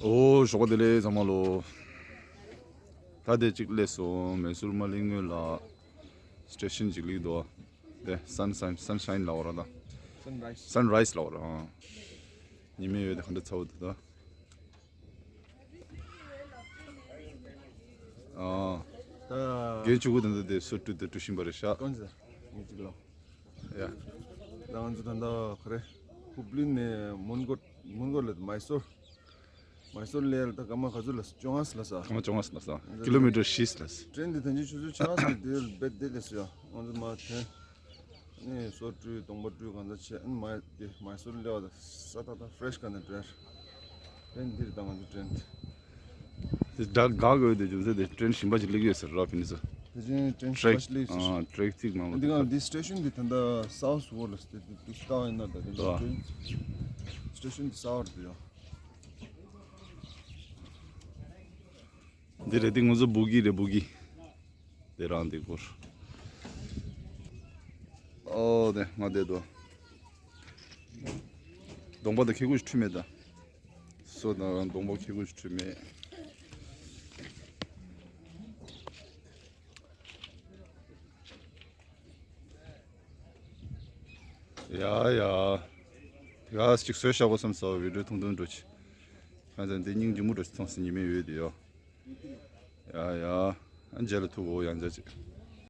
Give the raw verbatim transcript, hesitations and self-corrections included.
ཨོ་ཞོགས་པ་བདེ་ལེགས་ཚང་མ་ལོ། ད་དེ་གཅིག་སླེབས་སོང་། མེ་སོར་མ་གླིང་སྔོན་ལ་སི་ཊེ་ཤན་གཅིག་སླེབས་འདུག་དེ་སན་ཤའིན། སན་ཤའིན་ལབ་པ་རེད་ད། Sunrise. Sunrise ལབ་པ་རེད། ཨ། ཉི་མ་ཡོད་དེ་ག་འདྲ་ཚ་པོ་འདུག་ད། ཨ། ད་རྒན་ཆུ་བོ་དེ་འདྲ་དེ་སོ་བཀྲུ་དེ་བཀྲུ་བཞིན་པ་རེད་ཤག་ཀོན་ཟེར། ངས་གཅིག་ལ། ཡ། ད་ང་ཚོ་ད་ལྟ་ག་རེ། ཧུབ་ལི་ནས་མོན་གྷོ། མོན་གྷོ་ལ་མའི་སོར། མའི་སོར་ལ་ད་སྐར་མ་ག་ཚོད་ལ། བཅོ་ལྔ་ལ་ས། སྐར་མ་བཅོ་ལྔ་ལ་ས། ཀི་ལོ་མི་ཊར་བཞི་ལ་ས། ཊེན་འདི་ད་ཅི་ཆུ་ཚོད་ཆ་ཚོད་དེ་རྦད་དེ་ལས་སོ་ཡ། ང་ཚོ་མ་ཐོན། ནས་སོ་བཀྲུས་གདོང་པ་བཀྲུས་གང་ཚ་བྱས། ཨ་ནི་མའི་དེ་མའི་སོར་སླེབས་པ་ད་ས་ད་ད་ཧྥི་རེ་ཤི་ག་ནས་ཊེན། ཊེན་འདིར་ད་ང་ཚོ་ཊེན། དེ་ད་དགའ་དགོས་དེ་རྒྱུ་མཚན་དེ་ཊེན་གཞན་པ་ཅིག་སླེབས་ཡོད་ཟེར་ར་ཕི་ནི་ཚོ། དེ་བཞིན་ཊེན་གཞན་པ་ཅིག་སླེབས་ཡོད་ཟེར། ཊེ་ཕིག་མང་པོ་འདི་གང་འདི་སི་ཊེ་ཤན་འདི་ད་ལྟ་སའུ་ཐི་ཝོར་ལ་སྟེ་དེ་དུས་ལྟ་བ་ཡིན་ན་ད་དེ་འདྲ་ཊེན་སི་ཊེ་ཤན་འདི་སའུ་ཐི་ཝོར་དུ་ཡོད། འདི་རེད། འདི་ང་ཚོ་སྦུ་གི་རེད། སྦུ་གི། དེ་རང་འདི་སྐོར། ཨོ་དེ་ང་བསྡད་དོ། གདོང་པ་དང་ཁེ་གུ་ཞིག་འཁྲུད་མེད་ད། སོ་དང་གདོང་པ་ཁེ་གུ་ཞིག་འཁྲུད་མེད། ཡ་ཡ། ཡ་ཅིག་བཟོས་བཞག་གོ་བསམ་སོང་། བི་ཌི་ཡོ་ཐུང་ཐུང་འགྲོ་ཆེ། ང་ཚོ་འདི་སྙིང་རྗེ་མོ་འགྲོ་ཆེ་མཐོང་སྲིད་ཉི་མའི་འོད་དེ་ཡོ། ཡ་ཡ། ཨ་མཇལ་ལ་ཐུག་གོ་ཡང་མཇལ་ཅིག